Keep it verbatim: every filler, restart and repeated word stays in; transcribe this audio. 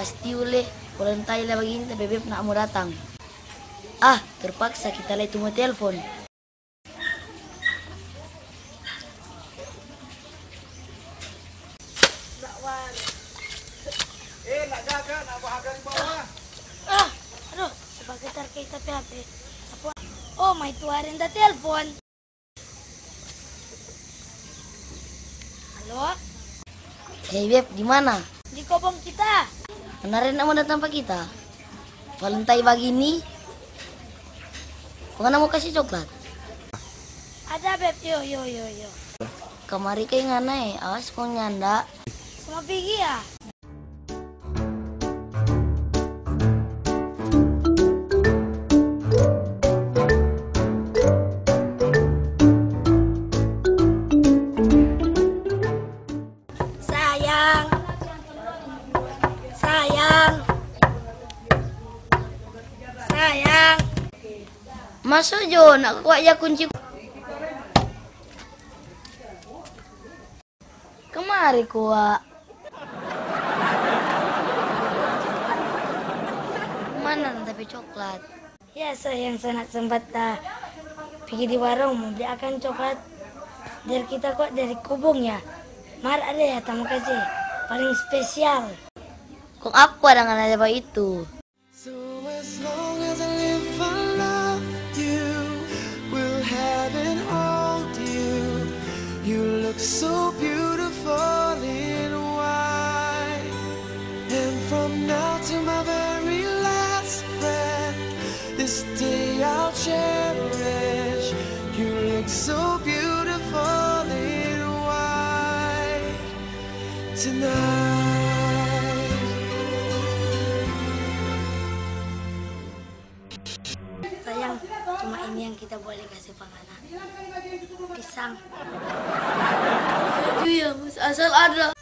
Pasti ule, kalau ntai la bagini ta bebep nak mo datang. Ah, terpaksa kita lei tu mo telpon. Eh, nak jaga, nak bahaga di bawah. Ah, aduh, sebagai target kita P H P. Apa? Oh, mai tu ada yang da telpon. Halo? Hei, Beb, di mana? Di kobong kita. Kemarin nak mo datang pa kita. Valentine bagini, kong ngana mo kasi coklat? Ada, Beb. Yo, yo, yo, yo. Kamari kai ngana e, awas kong nyanda. Sama pigi ya? Sayang. Sayang. Sayang. Maso jo, nak kuat ja kunci. Kemari kuat. Mana ta pe coklat? Ya, sayang, sana sempat ta pigi di warung mo bli akang coklat dari kita kwa, dari kobong ya. Mar ada ya, ta mo kase paling spesial. Kong apa dengan ada itu? So as long as I live, I love you. Will heaven hold you? You look so beautiful in white. And from now to my very last breath, this day I'll cherish. You look so beautiful in white tonight. Sayang, cuma ini yang kita boleh kasih pa ngana. Pisang. Iya, Mas, asal ada.